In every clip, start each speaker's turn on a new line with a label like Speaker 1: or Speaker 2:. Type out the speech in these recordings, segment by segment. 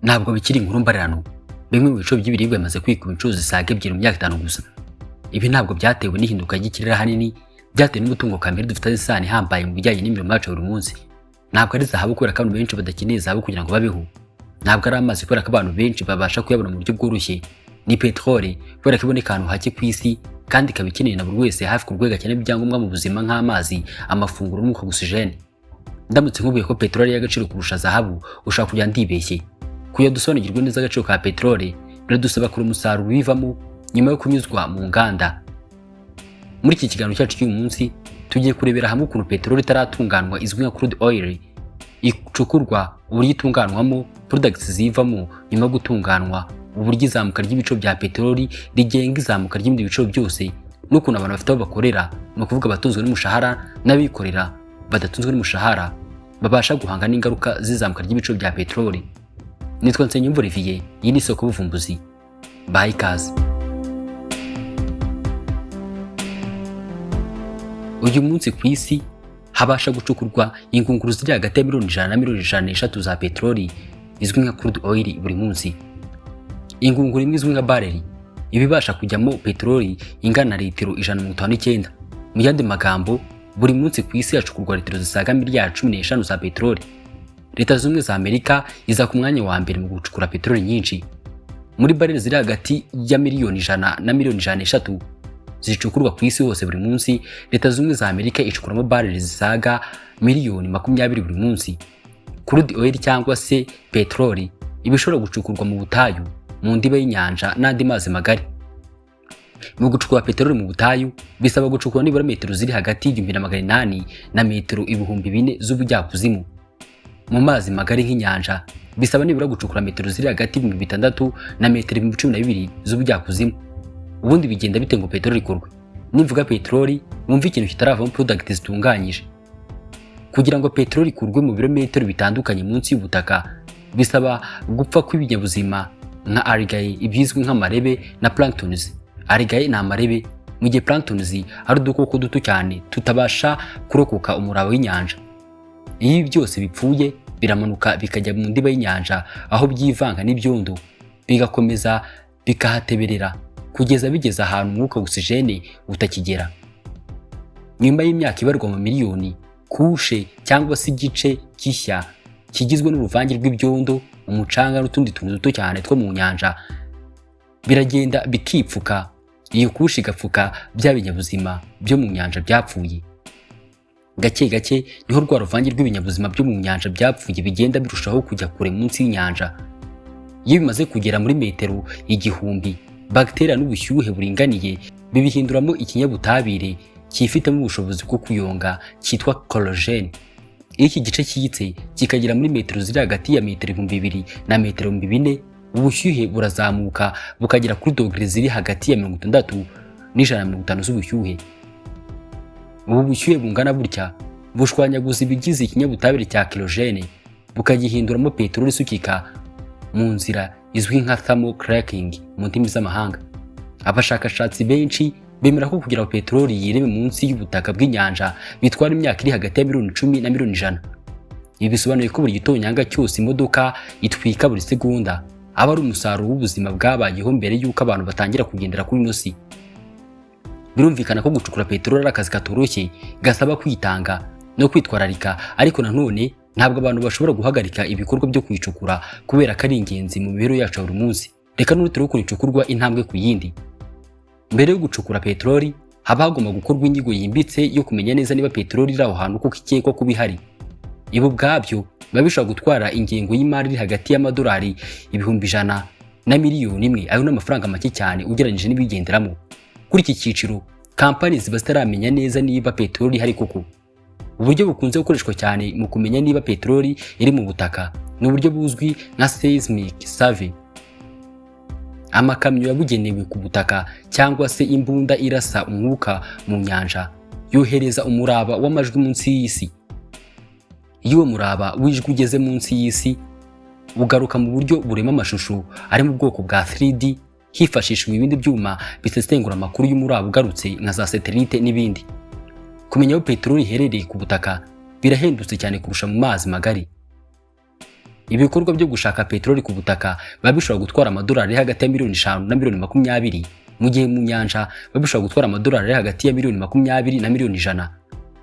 Speaker 1: Ntabwo bikiri inkuru mbarirano. Bimwe mu biciro by'ibiribwa bimaze kwikuba inshuro zisaga 2 mu myaka 5 gusa. Ibi ntabwo byatewe n'ihinduka ry'ikirere, ahanini byatewe n'umutungo kamere dufite isano ihambaye mu bijyanye n'imirimo yacu ya buri munsi. Ntabwo ari zahabu kubera ko abantu benshi badakeneye zahabu kugira ngo babeho. Ntabwo ari amazi kubera ko abantu benshi babasha kuyabona mu buryo bworoshye. Ni peteroli kubera ko iboneka ahantu hake ku isi kandi ikaba ikenewe na buri wese hafi ku rwego akeneye ibyangombwa mu buzima nk'amazi, amafunguro n'umwuka wa oxygène. Ndamutse nkubwiye ko peteroli y'agaciro kurusha zahabu, ushobora kujya ndibeshye. Kugira dusobanukirwe neza agaciro ka peteroli, biradusaba kure umusaruro ubivamo nyuma yo kunyuzwa mu nganda. Muri iki kiganiro cyacu cy'uyu munsi tugiye kurebera hamwe ukuntu peteroli itaratunganywa izwi nka crude oil icukurwa, uburyo itunganwamo, products zivamo nyuma yo gutunganywa, uburyo izamuka ry'ibiciro bya peteroli rigenga izamuka ry'ibindi biciro byose, n'ukuntu abantu bafite aho bakorera, ni ukuvuga abatunzwe n'umushahara n'abikorera badatunzwe n'umushahara, babasha guhanga n'ingaruka z'izamuka ry'ibiciro bya peteroli. Nitwa Nsengiyumva Olivier, iyi ni Isoko y'Ubuvumbuzi. Baha ikaze. Uyu munsi ku isi habasha gucukurwa ingunguru ziri hagati ya miliyoni 100 na miliyoni 103 za peteroli izwi nka crude oil buri munsi. Ingunguru imwe izwi nka barrel iba ibasha kujyamo peteroli ingana na litiro 159. Mu yandi magambo, buri munsi ku isi hacukurwa litiro zisaga miliyari 15 za peteroli. Leta Zunze Ubumwe za Amerika iza ku mwanya wa mbere mu gucukura peteroli nyinshi. Muri barrel ziri hagati ya miliyoni 100 na miliyoni 103 zicukurwa ku isi hose buri munsi, Leta Zunze Ubumwe za Amerika icukuramo barrel zisaga miliyoni 20 buri munsi. Crude oil cyangwa se peteroli iba ishobora gucukurwa mu butayu, mu ndiba y'inyanja n'andi mazi magari. Mu gucukura peteroli mu butayu bisaba gucukura nibura metero ziri hagati y'1800 na metero 4000 z'ubujyakuzimu. Mu mazi magari nk'inyanja bisaba nibura gucukura metero ziri hagati y'6000 na metero 12000 z'ubujyakuzimu. Ubundi bigenda bite ngo peteroli ikorwe? Nimvuga peteroli wumva ikintu kitaravamo product zitunganyije. Kugira ngo peteroli ikurwe mu birometero bitandukanye munsi y'ubutaka bisaba gupfa kw'ibinyabuzima nka algae, ibizwi nk'amarebe, na planktons. Algae ni amarebe, mu gihe planktons ari udukoko duto cyane tutabasha kurokoka umuraba w'inyanja. Iyo ibi byose bipfuye biramanuka bikajya mu ndiba y'inyanja aho byivanga n'ibyondo, bigakomeza bikahateberera kugeza bigeze ahantu umwuka oxygène utakigera. Nyuma y'imyaka ibarwa mu miliyoni, couche cyangwa se igice gishya kigizwe n'uruvange rw'ibyondo, umucanga n'utundi tuntu duto cyane two mu nyanja biragenda bikipfuka. Iyo couche igapfuka bya binyabuzima byo mu nyanja byapfuye. Gake gake niho rwa ruvange rw'ibinyabuzima byo mu nyanja byapfuye bigenda birushaho kujya kure munsi y'inyanja. Iyo bimaze kugera muri metero 1000, bagiteri n'ubushyuhe buringaniye bibihinduramo ikinyabutabire cyifitemo ubushobozi bwo kuyonga cyitwa kerogen. Iyo iki gice kiyitse kikagera muri metero ziri hagati ya metero 2000 na metero 4000, ubushyuhe burazamuka bukagera kuri dogere ziri hagati ya 60 n'150 z'ubushyuhe. Ubu bushyuhe bungana butya bushwanyaguza ibigize ikinyabutabire cya kerogen, bukagihinduramo peteroli isukika mu nzira izwi nka thermal cracking mu ndimi z'amahanga. Abashakashatsi benshi bemera ko kugira ngo peteroli yireme munsi y'ubutaka bw'inyanja bitwara imyaka iri hagati ya miliyoni 10 na miliyoni 100. Ibi bisobanuye ko buri gitonyanga cyose imodoka itwika buri segonda aba ari umusaruro w'ubuzima bwabayeho mbere y'uko abantu batangira kugendera kuri ino si. Birumvikana ko gucukura peteroli ari akazi katoroshye, gasaba kwitanga no kwitwararika, ariko nanone ntabwo abantu bashobora guhagarika ibikorwa byo kuyicukura kubera ko ari ingenzi mu mibereho yacu ya buri munsi. Reka n'urutire ukuntu icukurwa intambwe ku yindi. Mbere yo gucukura peteroli haba hagomba gukorwa inyigo yimbitse yo kumenya neza niba peteroli iri aho hantu kuko ikekwa kuba ihari. Ibi ubwabyo biba bishobora gutwara ingengo y'imari iri hagati y'amadolari 100,000 na miliyoni 1. Ayo ni amafaranga make cyane ugereranyije n'ibigenderamo. Kuri iki cyiciro kampani ziba zitaramenya neza niba peteroli ihari koko. Uburyo bukunze gukoreshwa cyane mu kumenya niba peteroli iri mu butaka ni uburyo buzwi nka seismic survey. Amakamyo yabugenewe ku butaka cyangwa se imbunda irasa umwuka mu nyanja yohereza umuraba w'amajwi munsi y'isi. Iyo uwo muraba w'ijwi ugeze munsi y'isi, ugaruka mu buryo burema amashusho ari mu bwoko bwa 3D, hifashishijwe ibindi byuma bisesengura amakuru y'umuraba ugarutse nka za satellite n'ibindi. Kumenya aho peteroli iherereye ku butaka birahendutse cyane kurusha mu mazi magari. Ibikorwa byo gushaka peteroli ku butaka biba bishobora gutwara amadolari ari hagati ya miliyoni 5 na miliyoni 20, mu gihe mu nyanja biba bishobora gutwara amadolari ari hagati ya miliyoni 20 na miliyoni 100.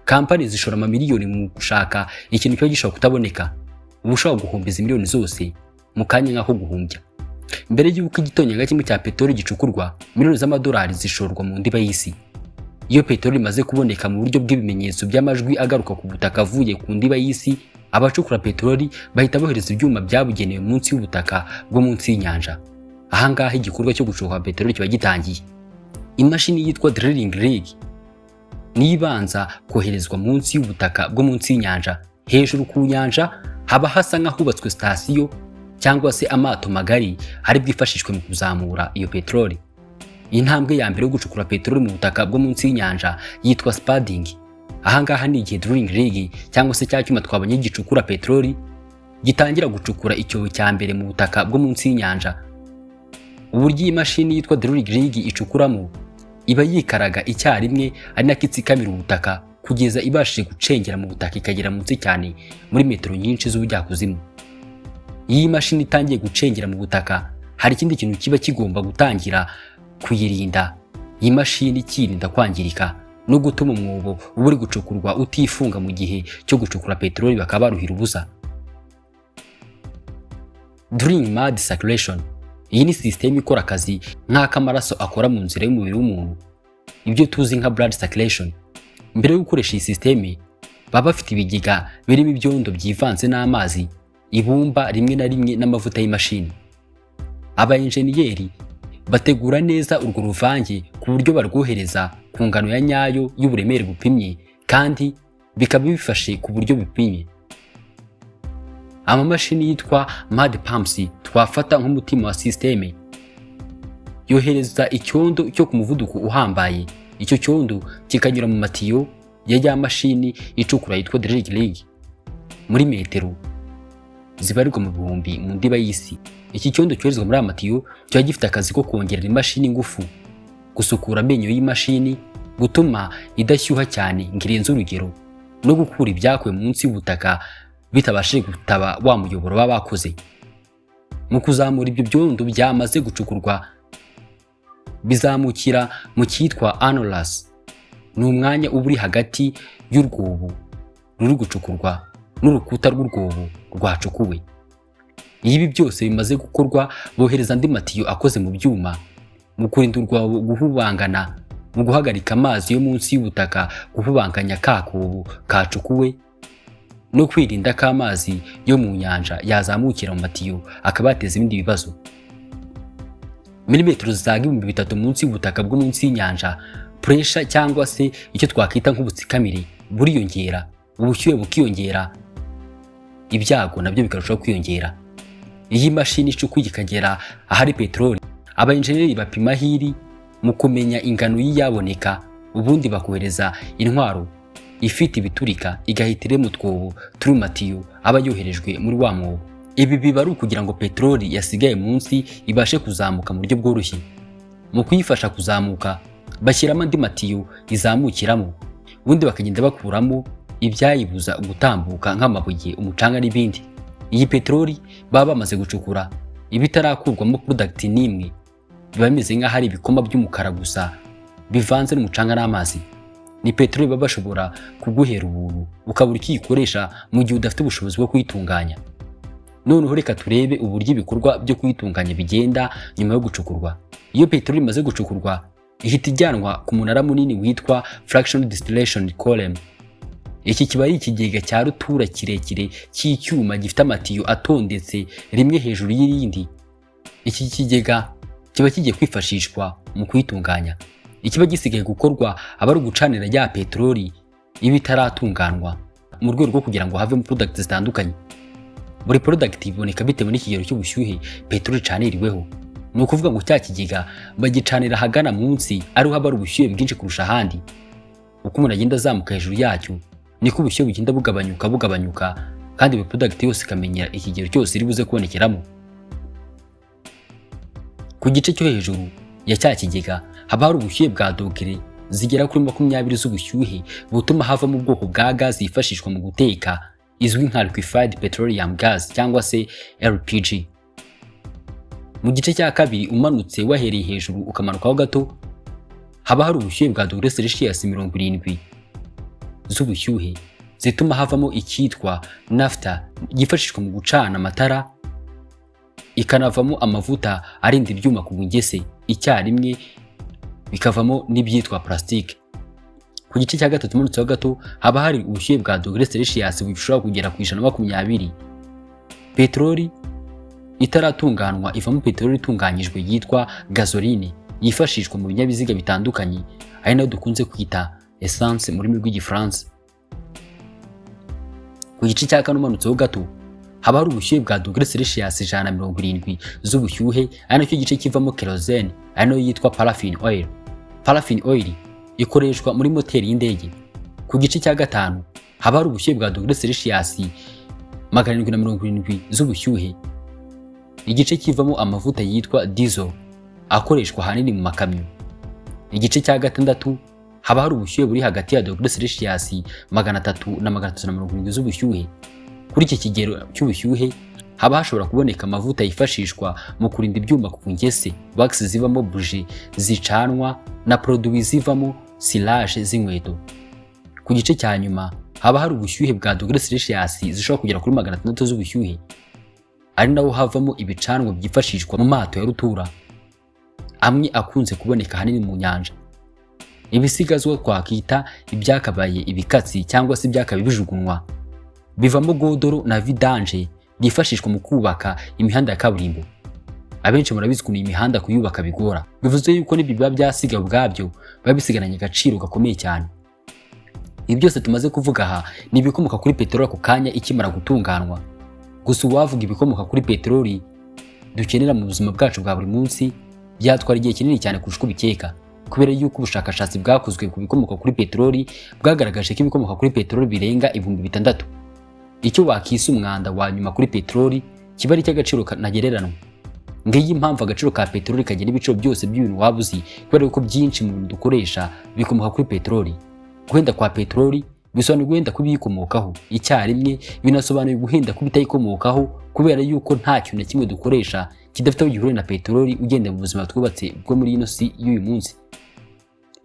Speaker 1: Kampani zishora amamiliyoni mu gushaka ikintu kiba gishobora kutaboneka. Uba ushobora guhomba izi miliyoni zose mu kanya nk'ako guhumbya. Mbere y'uko igitonyanga kimwe cya peteroli gicukurwa, miliyoni z'amadolari zishorwa mu ndiba y'isi. Iyo peteroli imaze kuboneka mu buryo bw'ibimenyetso by'amajwi agaruka ku butaka avuye ku ndiba y'isi, abacukura peteroli bahita bohereza ibyuma byabugenewe munsi y'ubutaka bwo munsi y'inyanja. Ahangaha igikorwa cyo gucukura peteroli kiba gitangiye. Imashini yitwa drilling rig niyo ibanza koherezwa munsi y'ubutaka bwo munsi y'inyanja. Hejuru ku nyanja haba hasa nk'ahubatswe sitasiyo cyangwa se amato magari ari bwifashishwe mu kuzamura iyo peteroli. Intambwe ya mbere yo gucukura peteroli mu butaka bwo munsi y'inyanja yitwa spudding. Ahangaha ni igihe drilling rig, cyangwa se cya cyuma twabonye gicukura peteroli, gitangira gucukura icyobo cya mbere mu butaka bwo munsi y'inyanja. Uburyo iyi mashini yitwa drilling rig icukuramo, iba yikaraga icyarimwe ari nako itsikamira ubutaka kugeza ibashije gucengera mu butaka, ikagera munsi cyane muri metero nyinshi z'ubujyakuzimu. Iyo iyi mashini itangiye gucengera mu butaka, hari ikindi kintu kiba kigomba gutangira kuyirinda. Iyi mashini ikirinda kwangirika no gutuma umwobo uba uri gucukurwa utifunga mu gihe cyo gucukura peteroli, bakaba baruhira ubusa. Drilling mud circulation, iyi ni sisiteme ikora akazi nk'ak'amaraso akora mu nzira y'umubiri w'umuntu, ibyo tuzi nka blood circulation. Mbere yo gukoresha iyi sisiteme, baba bafite ibigega birimo ibyondo byivanze n'amazi, ibumba rimwe na rimwe n'amavuta y'imashini. Aba enjeniyeri bategura neza urwo ruvange ku buryo barwohereza ku ngano ya nyayo y'uburemere bupimye, kandi bikaba bifashe ku buryo bupimye. Amamashini yitwa mud pumps, twafata nk'umutima wa sisiteme, yohereza icyondo cyo ku muvuduko uhambaye. Icyo cyondo kikanyura mu matiyo ya mashini icukura yitwa drilling rig muri metero zibarirwa mu bihumbi mu ndiba y'isi. Iki cyondo cyoherezwa muri aya matiyo kiba gifite akazi ko kongerera imashini ingufu, gusukura amenyo y'imashini, gutuma idashyuha cyane ngo irenze urugero, no gukura ibyakuwe munsi y'ubutaka bitabashije gutaba wa muyoboro baba bakoze. Mu kuzamura ibyo byondo byamaze gucukurwa, bizamukira mu cyitwa annulus. Ni umwanya uba uri hagati y'urwobo ruri gucukurwa n'urukuta rw'urwobo rwacukuwe. Iyo ibi byose bimaze gukorwa, bohereza andi matiyo akoze mu byuma mu kurinda urwobo guhubangana, mu guhagarika amazi yo munsi y'ubutaka guhubanganya ka kobo kacukuwe, no kwirinda ko amazi yo mu nyanja yazamukira mu matiyo akaba yateza ibindi bibazo. Milimetero zisaga 3000 munsi y'ubutaka bwo munsi y'inyanja, pressure cyangwa se icyo twakwita nk'ubutsikamire buriyongera, ubushyuhe bukiyongera, ibyago nabyo bikarushaho kwiyongera. Iyo imashini icukuye ikagera ahari peteroli, abayenjeniyeri bapima aho iri mu kumenya ingano y'iyaboneka, ubundi bakohereza intwaro ifite ibiturika, igahita irema utwobo turi mu matiyo aba yoherejwe muri wa mwobo. Ibi biba ari ukugira ngo peteroli yasigaye munsi ibashe kuzamuka mu buryo bworoshye. Mu kuyifasha kuzamuka, bashyiramo andi matiyo izamukiramo, ubundi bakagenda bakuramo ibyayibuza gutambuka nk'amabuye, umucanga n'ibindi. Iyi peteroli baba bamaze gucukura iba itarakurwamo product n'imwe, biba bimeze nk'aho ari ibikoma by'umukara gusa bivanze n'umucanga n'amazi. Ni peteroli baba bashobora kuguhera ubuntu ukabura icyo uyikoresha mu gihe udafite ubushobozi bwo kuyitunganya. Noneho reka turebe uburyo ibikorwa byo kuyitunganya bigenda nyuma yo gucukurwa. Iyo peteroli imaze gucukurwa, ihita ijyanwa ku munara munini witwa fractional distillation column. Iki kiba ari ikigega cya rutura kirekire cy'icyuma gifite amatiyo atondetse rimwe hejuru y'irindi. Iki kigega kiba kigiye kwifashishwa mu kuyitunganya. Ikiba gisigaye gukorwa aba ari ugucanira ya peteroli iba itaratunganywa mu rwego rwo kugira ngo havemo product zitandukanye. Buri product iboneka bitewe n'ikigero cy'ubushyuhe peteroli icaniriweho. Ni ukuvuga ngo cya kigega bagicanira ahagana munsi, ariho haba hari ubushyuhe bwinshi kurusha ahandi. Uko umuntu agenda azamuka hejuru yacyo, niko ubushyuhe bugenda bugabanyuka bugabanyuka, kandi buri product yose ikamenya ikigero cyose iri buze kubonekeramo. Ku gice cyo hejuru ya cya kigega haba hari ubushyuhe bwa dogere zigera kuri 20 z'ubushyuhe butuma havamo ubwoko bwa gazi yifashishwa mu guteka. izwi nka liquefied petroleum gas cyangwa se LPG. Mu gice cya kabiri, umanutse wahereye hejuru ukamanukaho gato, haba hari ubushyuhe bwa dogere Celsius 70 z'ubushyuhe zituma havamo icyitwa naphtha yifashishwa mu gucana amatara, ikanavamo amavuta arinda ibyuma ku ngese icyarimwe, bikavamo n'ibyitwa plastique. Ku gice cya gatatu, umanutseho gato, haba hari ubushyuhe bwa dogere Celsius bushobora kugera ku 120. Peteroli itaratunganywa ivamo peteroli itunganyijwe yitwa gasoline, yifashishwa mu binyabiziga bitandukanye, ari nayo dukunze kwita essence mu rurimi rw'Igifaransa. Ku gice cya kane, umanutseho gato, haba hari ubushyuhe bwa dogere Celsius 170 z'ubushyuhe, ari nacyo gice kivamo kerosene, ari nayo yitwa paraffin oil. Paraffin oil ikoreshwa muri moteri y'indege. Ku gice cya gatanu haba hari ubushyuhe bwa dogere Celsius 770 z'ubushyuhe, igice kivamo amavuta yitwa diesel akoreshwa ahanini mu makamyo. Igice cya gatandatu haba hari ubushyuhe buri hagati ya dogere Celsius 300 na 370 z'ubushyuhe. Kuri iki kigero cy'ubushyuhe haba hashobora kuboneka amavuta yifashishwa mu kurinda ibyuma ku ngese, wax zivamo buji zicanwa na produit zivamo cirage z'inkweto. Ku gice cya nyuma haba hari ubushyuhe bwa dogere Celsius zishobora kugera kuri 600 z'ubushyuhe, ari naho havamo ibicanwa byifashishwa mu mato ya rutura amwe akunze kuboneka ahanini mu nyanja. Ibisigazwa twakita ibyakabaye ibikatsi cyangwa se ibyakabaye bijugunywa bivamo godoro na vidange byifashishwa mu kubaka imihanda ya kaburimbo. Abenshi murabizi ukuntu iyi mihanda kuyubaka bigora. Bivuze yuko n'ibyo biba byasigaye ubwabyo biba bisigaranye agaciro gakomeye cyane. Ibi byose tumaze kuvuga aha ni ibikomoka kuri peteroli ako kanya ikimara gutunganywa. Gusa uwavuga ibikomoka kuri peteroli dukenera mu buzima bwacu bwa buri munsi byatwara igihe kinini cyane kurusha uko ubikeka, kubera yuko ubushakashatsi bwakozwe ku bikomoka kuri peteroli bwagaragaje ko ibikomoka kuri peteroli birenga 6000. Icyo wakisa umwanda wa nyuma kuri peteroli kiba ari icy'agaciro ntagereranywa. Ngiyi impamvu agaciro ka peteroli kagena ibiciro byose by'ibintu waba uzi, kubera yuko byinshi mu bintu dukoresha bikomoka kuri peteroli. Guhenda kwa peteroli bisobanuye guhenda kw'ibiyikomokaho icyarimwe, binasobanuye guhenda kw'ibitayikomokaho, kubera yuko nta kintu na kimwe dukoresha kidafite aho gihuriye na peteroli ugenda mu buzima twubatse bwo muri ino si y'uyu munsi.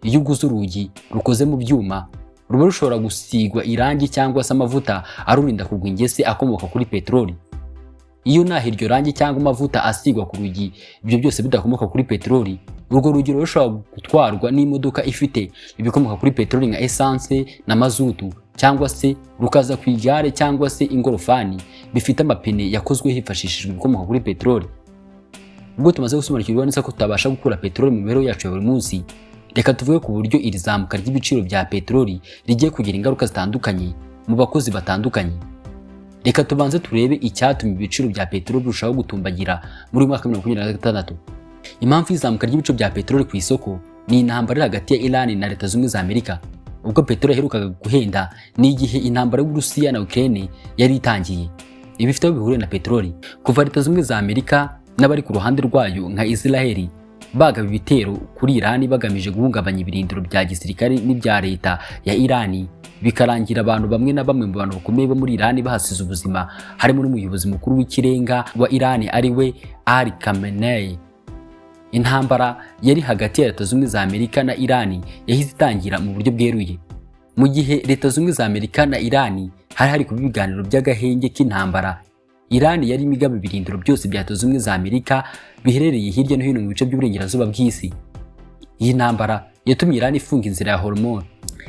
Speaker 1: Iyo uguze urugi rukoze mu byuma, ruba rushobora gusigwa irangi cyangwa se amavuta arurinda kugwa ingese akomoka kuri peteroli. Iyo naho iryo rangi cyangwa amavuta asigwa ku rugi, ibyo byose bidakomoka kuri peteroli, urwo rugi ruba rushobora gutwarwa n'imodoka ifite ibikomoka kuri peteroli nka essence na mazutu, cyangwa se rukaza ku igare cyangwa se ingorofani bifite amapine yakozwe hifashishijwe ibikomoka kuri peteroli. Ubwo tumaze gusobanukirwa neza ko tutabasha gukura peteroli mu mibereho yacu ya buri munsi, reka tuvuge ku buryo iri zamuka ry'ibiciro bya peteroli rigiye kugira ingaruka zitandukanye mu bakozi batandukanye. Reka tubanze turebe icyatumye ibiciro bya peteroli birushaho gutumbagira muri uyu mwaka wa 2026. Impamvu y'izamuka ry'ibiciro bya peteroli ku isoko ni intambara iri hagati ya Iran na Leta Zunze Ubumwe za Amerika. Ubwo peteroli yaherukaga guhenda ni igihe intambara y'Uburusiya na Ukraine yari itangiye. Ibi bifite aho bihuriye na peteroli. Kuva Leta Zunze Ubumwe za Amerika n'abari ku ruhande rwayo nka Israel bagaba ibitero kuri Iran bagamije guhungabanya ibirindiro bya gisirikare n'ibya leta ya Iran, bikarangira abantu bamwe na bamwe mu bantu bakomeye bo muri Iran bahasize ubuzima, harimo n'umuyobozi mukuru w'ikirenga wa Iran ari we Ali Khamenei. Intambara yari hagati ya Leta Zunze Ubumwe za Amerika na Iran yahise itangira mu buryo bweruye. Mu gihe Leta Zunze Ubumwe za Amerika na Iran hari kuba ibiganiro by'agahenge k'intambara, Iran yari igaba ibirindiro byose bya Leta Zunze Ubumwe za Amerika biherereye hirya no hino mu bice by'uburengerazuba bw'isi. Iyi ntambara yatumye Iran ifunga inzira ya Hormuz,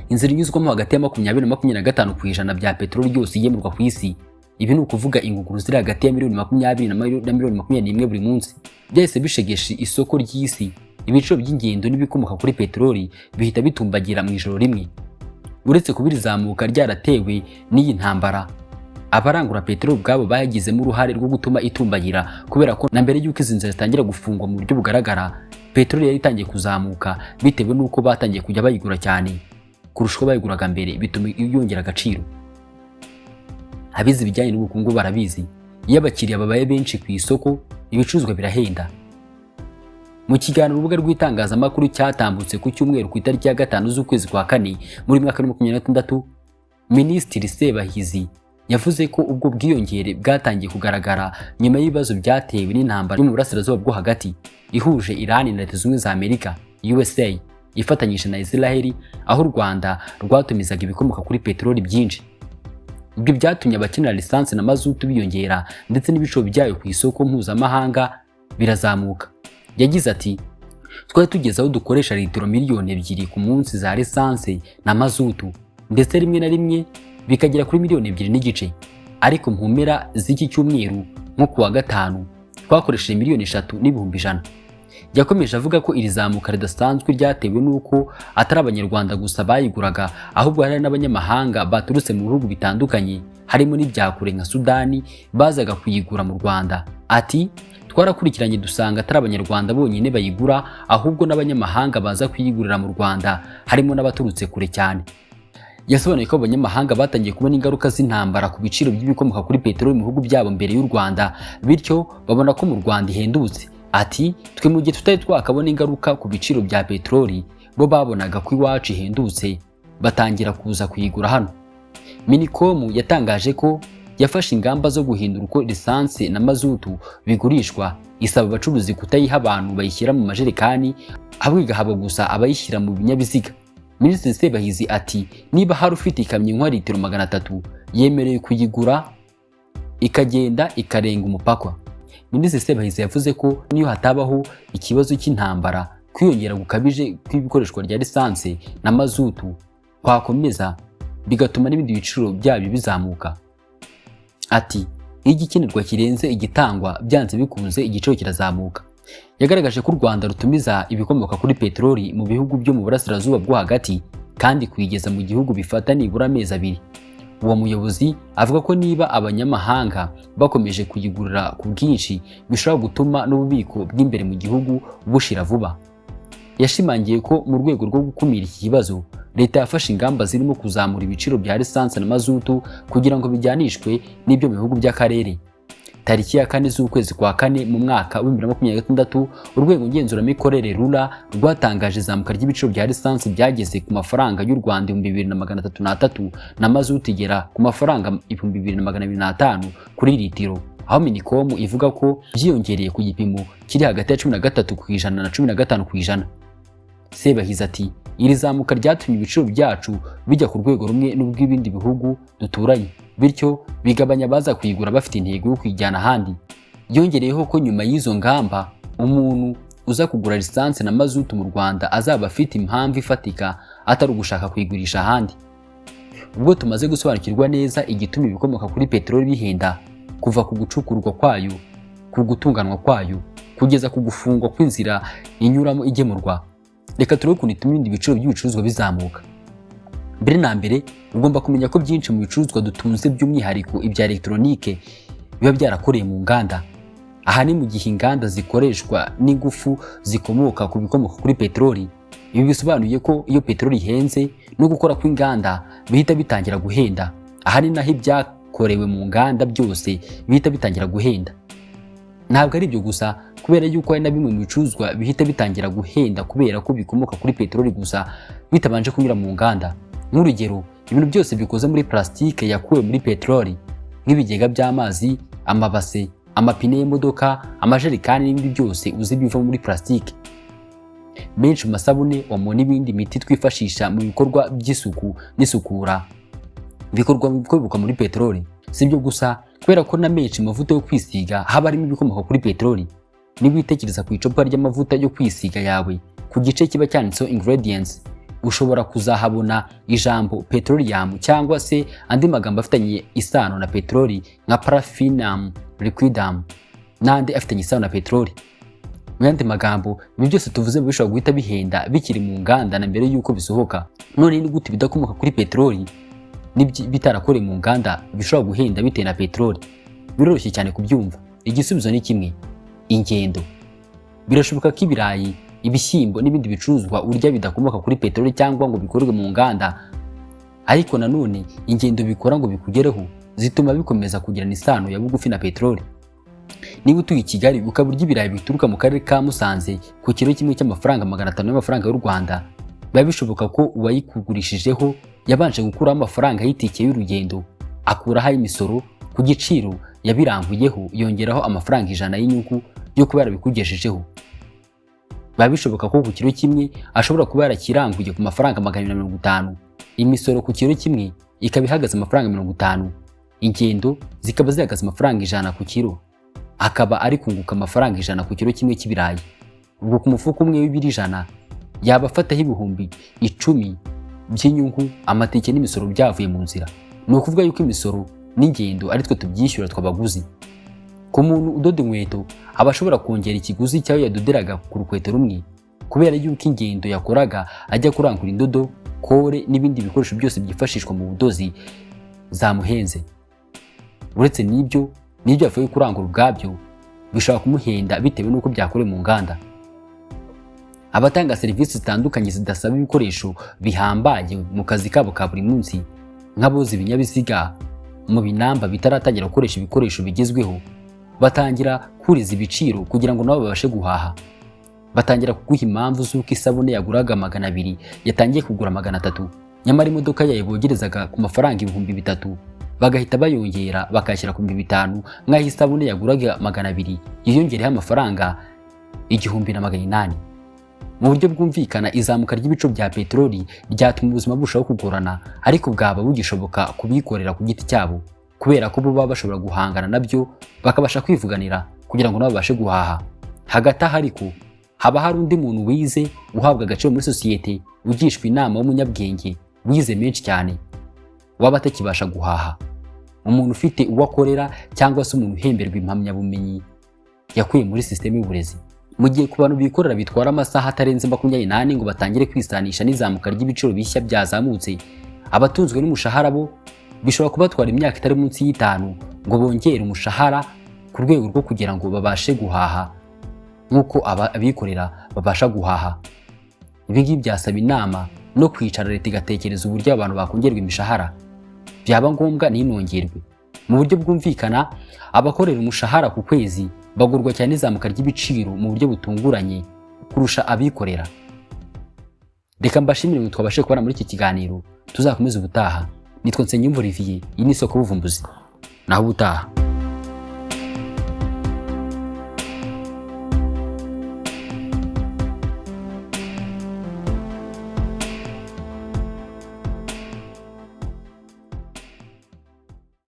Speaker 1: inzira inyuzwamo hagati ya 20 na 25% bya peteroli yose igemurwa ku isi. Ibi ni ukuvuga ingunguru ziri hagati ya miliyoni 20 na miliyoni 21 buri munsi. Byahise bishegesha isoko ry'isi, ibiciro by'ingendo n'ibikomoka kuri peteroli bihita bitumbagira mu ijoro rimwe. Uretse kuba iri zamuka ryaratewe n'iyi ntambara, abarangura peteroli ubwabo bayagizemo uruhare rwo gutuma itumbagira, kubera ko na mbere y'uko izi nzira zitangira gufungwa mu buryo bugaragara, peteroli yari itangiye kuzamuka bitewe n'uko batangiye kujya bayigura cyane kurusha uko bayiguraga mbere, bituma yongera agaciro. Abize ibijyanye n'ubukungu barabizi: iyo abakiriya babaye benshi ku isoko, ibicuruzwa birahenda. Mu kiganiro urubuga rw'itangazamakuru cyatambutse ku cyumweru ku itariki ya 5 z'ukwezi kwa kane muri mwaka wa 2026, Minisitiri Sebahizi Yavuze ko ubwo bwiyongere bwatangiye kugaragara nyuma y'ibibazo byatewe n'intambara yo mu burasirazuba bwo hagati ihuje Iran na Leta Zunze Ubumwe za Amerika, USA, ifatanyije na Israel, aho u Rwanda rwatumizaga ibikomoka kuri peteroli byinshi. Ibyo byatumye abakenera lisansi na mazutu biyongera, ndetse n'ibiciro byayo ku isoko mpuzamahanga birazamuka. Yagize ati: "Twari tugeze aho dukoresha litiro 2 miliyoni ku munsi za lisansi na mazutu, ndetse rimwe na rimwe bikagera kuri 2.5 miliyoni, ariko mu mpera z'iki cyumweru, nko ku wa gatanu, twakoresheje 3.1 miliyoni." Yakomeje avuga ko iri zamuka ridasanzwe ryatewe n'uko atari Abanyarwanda gusa bayiguraga, ahubwo hari n'abanyamahanga baturutse mu bihugu bitandukanye, harimo n'ibya kure nka Sudani, bazaga kuyigura mu Rwanda. Ati: "Twarakurikiranye dusanga atari Abanyarwanda bonyine bayigura, ahubwo n'abanyamahanga baza kuyigurira mu Rwanda, harimo n'abaturutse kure cyane." Yasobanuye ko abanyamahanga batangiye kubona ingaruka z'intambara ku biciro by'ibikomoka kuri peteroli mu bihugu byabo mbere y'u Rwanda, bityo babona ko mu Rwanda ihendutse. Ati: "Twe mu gihe tutari twakabona ingaruka ku biciro bya peteroli, bo babonaga ko iwacu ihendutse, batangira kuza kuyigura hano." Minicom yatangaje ko yafashe ingamba zo guhindura uko lisansi na mazutu bigurishwa, isaba abacuruzi kutayiha abantu bayishyira mu majerekani, ahubwo igahabwa gusa abayishyira mu binyabiziga. Minisitiri Sebahizi ati: "Niba hari ufite ikamyo inywa litiro 300, yemerewe kuyigura ikagenda ikarenga umupaka." Minisitiri Sebahizi yavuze ko niyo hatabaho ikibazo cy'intambara, kwiyongera gukabije kw'ibikoreshwa rya lisansi na mazutu kwakomeza, bigatuma n'ibindi biciro byabyo bizamuka. Ati: "Iyo igikenerwa kirenze igitangwa, byanze bikunze igiciro kirazamuka." Yagaragaje ko u Rwanda rutumiza ibikomoka kuri peteroli mu bihugu byo mu burasirazuba bwo hagati, kandi kuyigeza mu gihugu bifata nibura amezi 2. Uwo muyobozi avuga ko niba abanyamahanga bakomeje kuyigurira ku bwinshi, bishobora gutuma n'ububiko bw'imbere mu gihugu bushira vuba. Yashimangiye ko mu rwego rwo gukumira iki kibazo, leta yafashe ingamba zirimo kuzamura ibiciro bya lisansi na mazutu kugira ngo bijyanishwe n'ibyo mu bihugu by'akarere. Tariki ya 4 z'ukwezi kwa kane mu mwaka wa 2026, urwego ngenzuramikorere RURA rwatangaje izamuka ry'ibiciro bya lisansi byageze ku mafaranga y'u Rwanda 2303, na mazutu igera ku mafaranga 2205 kuri litiro, aho Minicom ivuga ko byiyongereye ku gipimo kiri hagati ya 13% na 15%. Sebahizi ati: "Iri zamuka ryatumye ibiciro byacu bijya ku rwego rumwe n'ubw'ibindi bihugu duturanye, bityo bigabanya abaza kuyigura bafite intego yo kuyijyana ahandi." Yongereyeho ko nyuma y'izo ngamba, umuntu uza kugura lisansi na mazutu mu Rwanda azaba afite impamvu ifatika, atari ugushaka kuyigurisha ahandi. Ubwo tumaze gusobanukirwa neza igituma ibikomoka kuri peteroli bihenda, kuva ku gucukurwa kwayo, ku gutunganwa kwayo, kugeza ku gufungwa kw'inzira inyuramo igemurwa, reka turebe ukuntu ituma ibindi biciro by'ibicuruzwa bizamuka. Mbere na mbere, ugomba kumenya ko byinshi mu bicuruzwa dutunze, by'umwihariko ibya elegitoronike, biba byarakorewe mu nganda. Aha ni mu gihe inganda zikoreshwa n'ingufu zikomoka ku bikomoka kuri peteroli. Ibi bisobanuye ko iyo peteroli ihenze, no gukora kw'inganda bihita bitangira guhenda. Aha ni naho ibyakorewe mu nganda byose bihita bitangira guhenda. Ntabwo ari ibyo gusa, kubera yuko hari na bimwe mu bicuruzwa bihita bitangira guhenda kubera ko bikomoka kuri peteroli gusa, bitabanje kunyura mu nganda. Nk'urugero, ibintu byose bikoze muri plastique yakuwe muri peteroli, nk'ibigega by'amazi, amabase, amapine y'imodoka, amajerekani n'ibindi byose uzi biva muri plastique. Menshi mu masabune, Omo n'ibindi miti twifashisha mu bikorwa by'isuku n'isukura bikorwa bikomoka muri peteroli. Si ibyo gusa, kubera ko na menshi mu mavuta yo kwisiga haba harimo ibikomoka kuri peteroli. Niba witekereza ku icupa ry'amavuta yo kwisiga yawe, ku gice kiba cyanditseho ingredients, ushobora kuzahabona ijambo petroleum cyangwa se andi magambo afitanye isano na peteroli, nka paraffinum liquidum n'andi afitanye isano na peteroli. Mu yandi magambo, ibi byose tuvuze bishobora guhita bihenda bikiri mu nganda na mbere y'uko bisohoka. None ni gute ibidakomoka kuri peteroli bitarakorewe mu nganda bishobora guhenda bitewe na peteroli? Biroroshye cyane kubyumva. Igisubizo ni kimwe: ingendo. Birashoboka ko ibirayi, ibishyimbo n'ibindi bicuruzwa urya bidakomoka kuri peteroli cyangwa ngo bikorerwe mu nganda, ariko nanone ingendo bikora ngo bikugereho zituma bikomeza kugirana isano ya bugufi na peteroli. Niba utuye i Kigali ukaba urya ibirayi bituruka mu karere ka Musanze ku kiro kimwe cy'amafaranga 500 y'amafaranga y'u Rwanda, biba bishoboka ko uwayikugurishijeho yabanje gukuraho amafaranga y'itike y'urugendo. Akuraho ay'imisoro ku giciro yabiranguyeho, yongeraho amafaranga 100 y'inyungu yo kuba yarabikugejejeho. Biba bishoboka ko ku kiro kimwe ashobora kuba yarakiranguye ku mafaranga 250, imisoro ku kiro kimwe ikaba ihagaze amafaranga 50, ingendo zikaba zihagaze amafaranga 100 ku kiro, akaba ari kunguka amafaranga 100 ku kiro kimwe cy'ibirayi. Ubwo ku mufuka umwe w'ibiro 100 yaba afataho 10,000 by'inyungu, amatike n'imisoro byavuye mu nzira. Ni ukuvuga yuko imisoro n'ingendo ari twe tubyishyura twabaguzi. Ku muntu udoda inkweto, aba ashobora kongera ikiguzi cy'ayo yadoderaga ku rukweto rumwe, kubera yuko ingendo yakoraga ajya kurangura indodo, kore n'ibindi bikoresho byose byifashishwa mu budozi zamuhenze. Uretse n'ibyo, n'ibyo yavuye kurangura ubwabyo bishobora kumuhenda bitewe n'uko byakorewe mu nganda. Abatanga serivisi zitandukanye zidasaba ibikoresho bihambaye mu kazi kabo ka buri munsi, nk'aboza ibinyabiziga mu binamba bitaratangira gukoresha ibikoresho bigezweho, batangira kuriza ibiciro kugira ngo nabo babashe guhaha. Batangira kuguha impamvu z'uko isabune yaguraga 200 yatangiye kugura 300, nyamara imodoka yayo bogerezaga ku mafaranga 3000 bagahita bayongera bakayashyira ku 5000, nk'aho isabune yaguraga 200 yiyongereho amafaranga 1800. Mu buryo bwumvikana, izamuka ry'ibiciro bya peteroli ryatuma ubuzima burushaho kugorana, ariko bwaba bugishoboka kubikorera ku giti cyabo, kubera ko bo baba bashobora guhangana nabyo, bakabasha kwivuganira kugira ngo nabo babashe guhaha. Hagati aho ariko haba hari undi muntu wize, uhabwa agaciro muri sosiyete, ugishwa inama, w'umunyabwenge, wize menshi cyane, waba atakibasha guhaha. Umuntu ufite uwo akorera cyangwa se umuntu uhemberwa impamyabumenyi yakuye muri sisiteme y'uburezi. Mu gihe ku bantu bikorera bitwara amasaha atarenze 24 ngo batangire kwisanisha n'izamuka ry'ibiciro bishya byazamutse, abatunzwe n'umushahara bo bishobora kubatwara imyaka itari munsi y'itanu ngo bongere umushahara ku rwego rwo kugira ngo babashe guhaha nk'uko abikorera babasha guhaha. Ibi ngibi byasaba inama no kwicara leta igatekereza uburyo abantu bakongerwa imishahara, byaba ngombwa ntinongerwe. Mu buryo bwumvikana, abakorera umushahara ku kwezi bagurwa cyane n'izamuka ry'ibiciro mu buryo butunguranye kurusha abikorera. Reka mbashimire ngo twabashe kubona muri iki kiganiro, tuzakomeze ubutaha. Nitwa Nsengiyumva Olivier, iyi ni Isoko y'Ubuvumbuzi. Naho ubutaha.